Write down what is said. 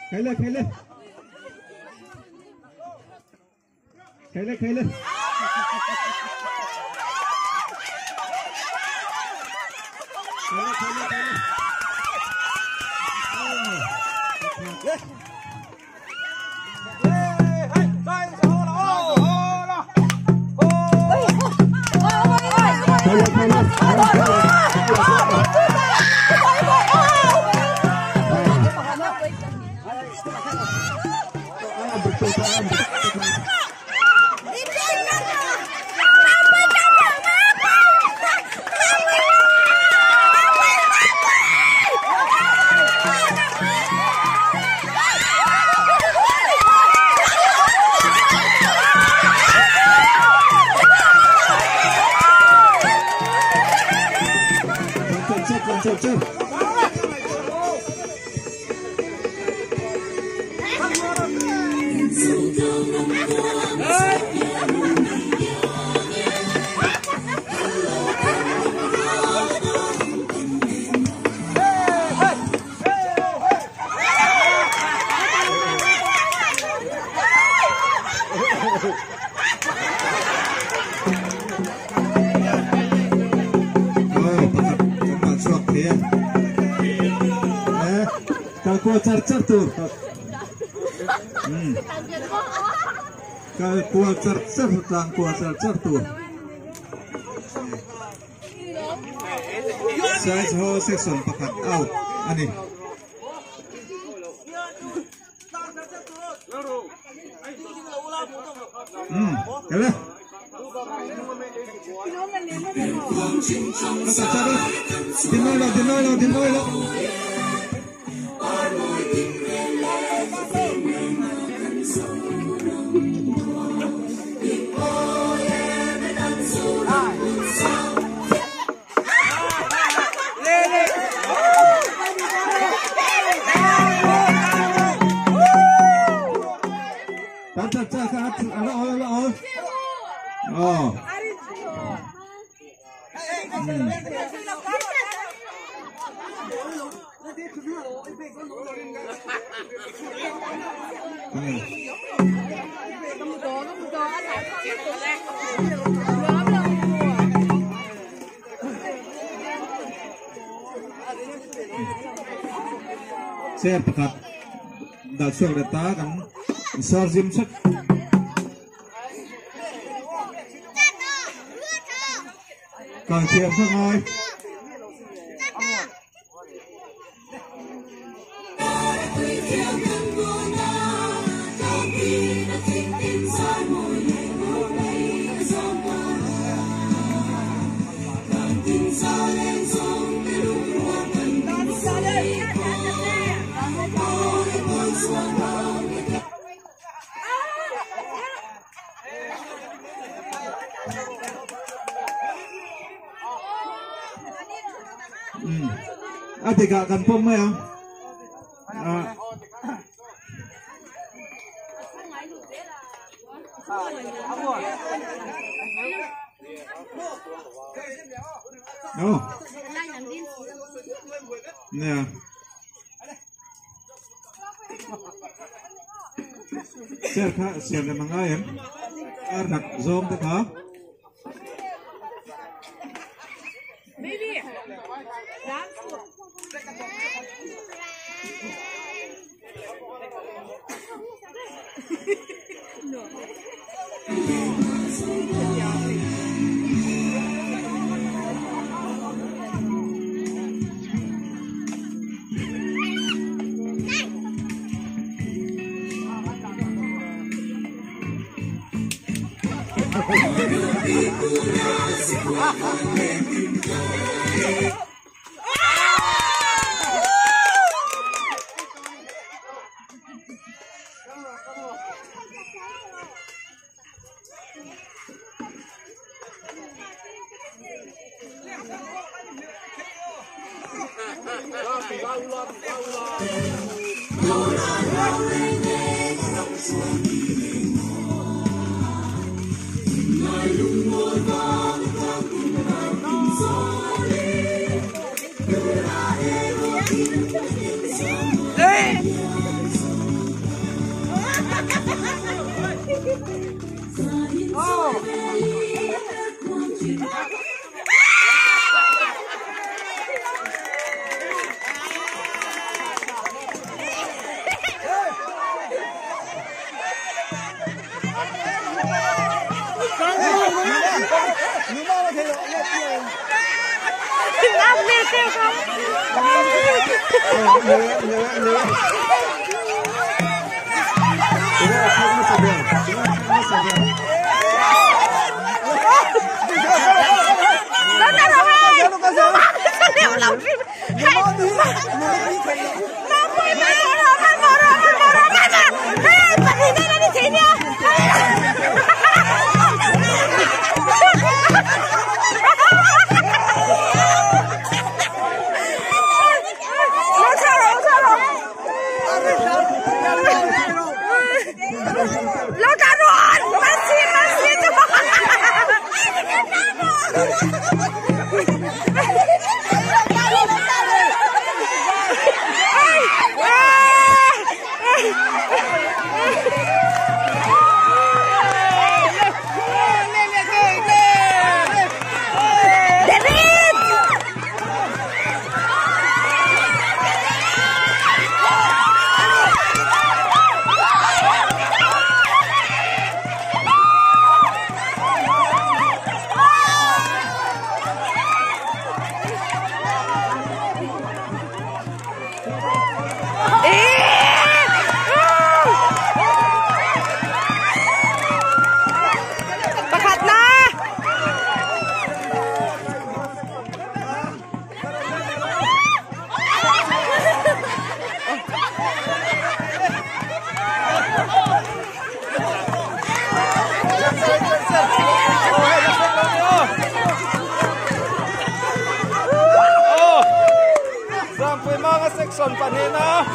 Khai le khai le. Khai le khai le. Khai le khai le khai le. Char char tur. Kal kual char char tlang kual char char tur. Size ho section pakhat out ani. Kala. Dinoy lo, dinoy lo. Chair pakhat dal suak le ta kan sar zim chat kai thiam kha ngai. Atiga kan pom mai ang. No. Nè. Ser kha siam le mangai em. Ar nak zong te kha. Baby. Dance. No. Section pahnihna.